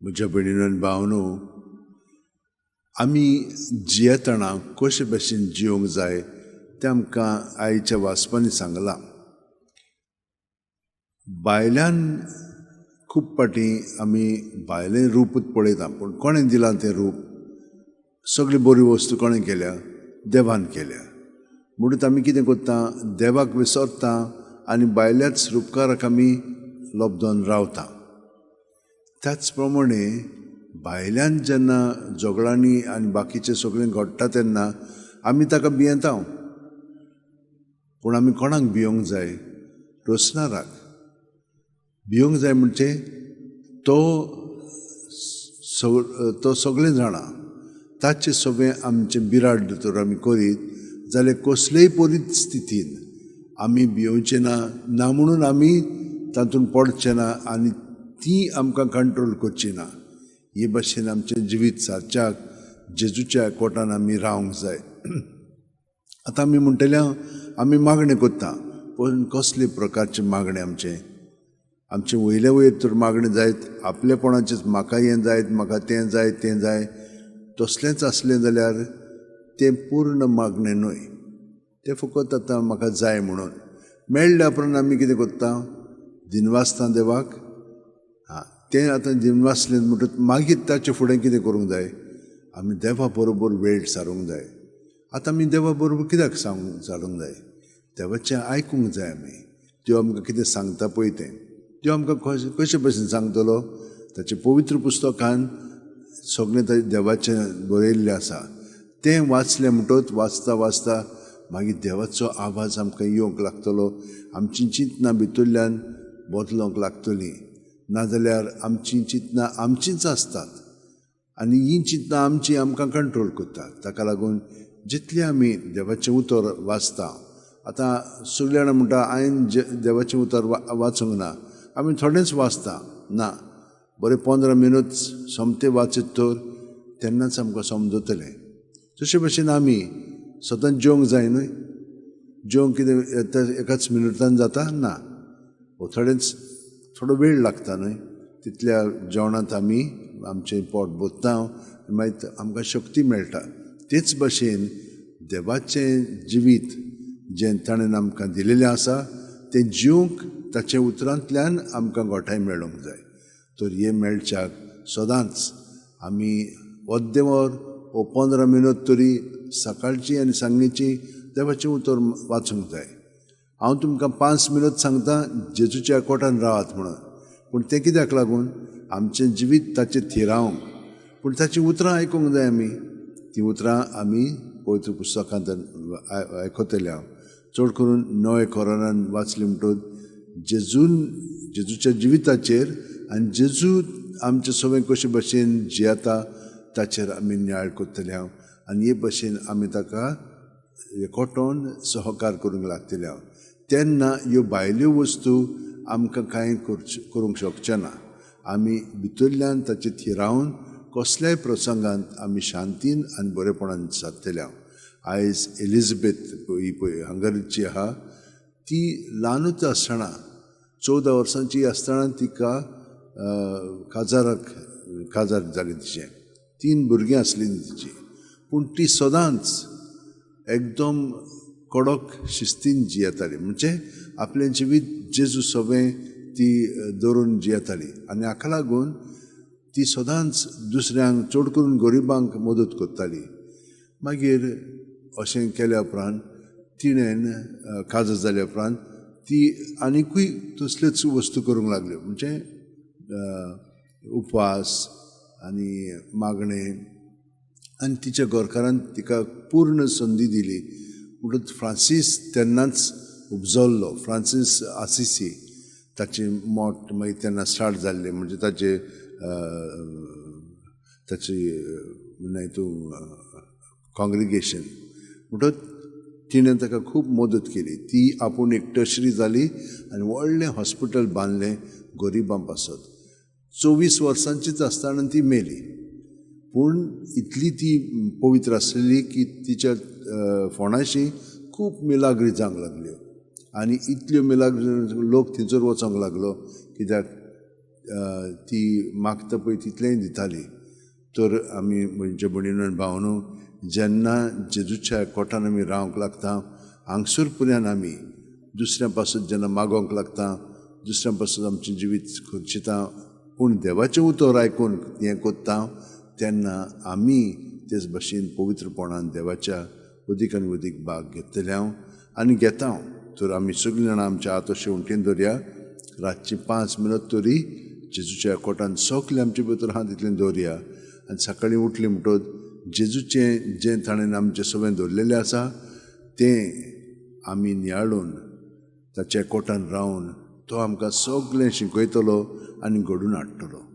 म्हज्या भयणीनो आनी भावनो, आमी जियेतना कशे भशेन जियोंक जाय तें आमकां आयच्या वाचपांनी सांगलां. बायल्यान खूब फावटी आमी बायलें रुपूच पळयता, पूण कोणें दिलां तें रूप? सगळी बरी वस्तू कोणें केल्या? देवान केल्या. म्हणून आमी कितें करता? देवाक विसरता आनी बायल्याच रुपकाराक आमी लब्दोन रावता. त्याच प्रमाणे भायल्यान जेन्ना झगडांनी आनी बाकीचें सगळें घडटा तेन्ना आमी ताका भियेता. पूण आमी कोणाक भियोंक जाय? रोसणाराक भियोंक जाय. म्हणजे तो तो सगळें जाणा, ताचें सगळें आमचें बिराड तर आमी करीत जाल्यार कसलेय परिस्थितीन आमी भियोवचें ना, ना म्हणून आमी तातूंत पडचें ना आनी ती आमकां कंट्रोल करची ना. हे भाशेन आमचें जिवीत सारच्याक जेजूच्या एकवटान आमी रावंक जाय. आतां आमी म्हणटले, आमी मागणें करता, पूण कसले प्रकारचें मागणें आमचें? आमचें वयले वयर तर मागणें जायत आपलेपणाचेच, म्हाका हें जायत, म्हाका तें जाय, तें जाय, तसलेंच आसलें जाल्यार तें पूर्ण मागणें न्हय. तें फकत आतां म्हाका जाय म्हणून मेळ्ळ्या उपरांत आमी कितें करता? दिनवासता देवाक. आं, तें आतां दिनवासलें म्हणटकच मागीर ताचे फुडें कितें करूंक जाय? आमी देवा बरोबर वेळ सारूंक जाय. आतां आमी देवा बरोबर कित्याक सांगूंक सारूंक जाय? देवाचें आयकूंक जाय आमी. देव आमकां कितें सांगता पळय तें. देव आमकां कशे भशेन सांगतलो? ताचे पवित्र पुस्तकान सगळें देवाचें बरयल्लें आसा. तें वाचलें म्हणटकच वाचता वाचता मागीर देवाचो आवाज आमकां येवंक लागतलो. आमचीं चिंतनां भितरल्यान बदलोंक लागतलीं. नाजाल्यार आमचीं चिंतनां आमचींच आसतात आनी हीं चिंतनां आमचीं आमकां कंट्रोल करतात. ताका लागून जितलें आमी देवाचें उतर वाचता, आतां सगळीं जाणां म्हणटा हांवें देवाचें उतर वाचूंक ना, आमी थोडेंच वाचता. ना, बरें 15 मिनट सोमतें वाचत तर तेन्नाच आमकां समजतलें. तशे भशेन आमी सदांच जेवंक जाय न्हय. जेवंक कितें एकाच मिनटान जाता? ना, थोडेंच थोडो वेळ लागता न्हय. तितल्या जेवणांत आमी आमचें पोट भरता, मागीर आमकां शक्ती मेळटा. तेच भशेन देवाचें जिवीत जें ताणें आमकां दिलेलें आसा तें जिवंक ताच्या उतरांतल्यान आमकां गोठाय मेळूंक जाय. तर हें मेळच्याक सदांच आमी अर्दें वर वो 15 मिनट तरी सकाळची आनी सांजेची देवाचें उतर वाचूंक जाय. हांव तुमकां 5 मिनट सांगता जेजूच्या एकवटान रावात म्हणून, पूण तें कित्याक लागून? आमचें जिवीत ताचें थिरावंक. पूण ताचीं उतरां आयकूंक जाय आमी. तीं उतरां आमी पवित्र पुस्तकांत आयकतले. हांव चड करून नवे कोरानान वाचलें म्हणटकच जेजून जेजूच्या जिविताचेर आनी जेजू आमचे सगळें कशे भशेन जियेता ताचेर आमी नियाळ करतले हांव. आनी हे भशेन आमी ताका एकवटोन सहकार करूंक लागतले हांव. तेन्ना ह्यो भायल्यो वस्तू आमकां कांय करूंक शकचें ना. आमी भितरल्यान ताचे थिरावन कसल्याय प्रसंगांत आमी शांतीन आनी बरेपणान सादतले हांव. आयज एलिझाबेथ ही पळय हंगरीची आहा, ती ल्हानूच आसतना 14 वर्सांची आसतना तिका काजाराक काजार जालें तिचें. 3 भुरगीं आसलीं तिचीं, पूण ती सदांच एकदम कडक शिस्तीन जियेताली. म्हणजे आपलें जिवीत जेजू सगळें ती दवरून जियेताली आनी हाका लागून ती सदांच दुसऱ्यांक चड करून गरिबांक मदत करताली. मागीर अशें केल्या उपरांत तिणें काजार जाल्या उपरांत ती आनिकूय तसल्योच वस्तू करूंक लागल्यो. म्हणजे उपवास आनी मागणें, आनी तिच्या घरकारान तिका पूर्ण संदी दिली. म्हणटकच फ्रांसीस तेन्नाच उपजल्लो, फ्रांसीस आसिसी ताचें मठ मागीर तेन्ना स्टार्ट जाल्लें. म्हणजे ताचे ताची हितून कॉंग्रिगेशन. म्हणटकच तिणें ताका खूब मदत केली. ती आपूण एक टशरी जाली आनी व्हडलें हॉस्पिटल बांदलें गरिबां पासत. 24 वर्सांचीच आसतना ती मेली, पूण इतली ती पवित्र आसलेली की तिच्या फोंडाशी खूब मिलाग्री जावंक लागल्यो आनी इतल्यो मिलाग्री लोक थंयसर वचोंक लागलो कित्याक ती मागता पळय तितलेंय दिताली. तर आमी म्हजे भयणीनो आनी भावनो, जेन्ना जेजूच्या कोटान आमी रावंक लागता, हांगसर पुऱ्यान आमी दुसऱ्या पासत जेन्ना मागोंक लागता, दुसऱ्या पासत आमचें जिवीत खर्चिता, पूण देवाचें उतर आयकून हें कोत्ता तेन्ना आमी तेच भशेन पवित्रपणान देवाच्या अदीक आनी अदीक भाग घेतले हांव आनी घेता हांव. तर आमी सगळीं जाणां आमच्या हात अशें उमटेन दवरया, रातची 5 मिनट तरी जेजूच्या कोटान सगळें आमचे भितर आहा तितलें दवरया आनी सकाळीं उठली म्हणटच जेजूचें जें ताणें आमचें सगळें दवरलेलें आसा तें आमी नियाळून ताच्या कोटान रावन तो आमकां सगळें शिकयतलो आनी घडून हाडटलो.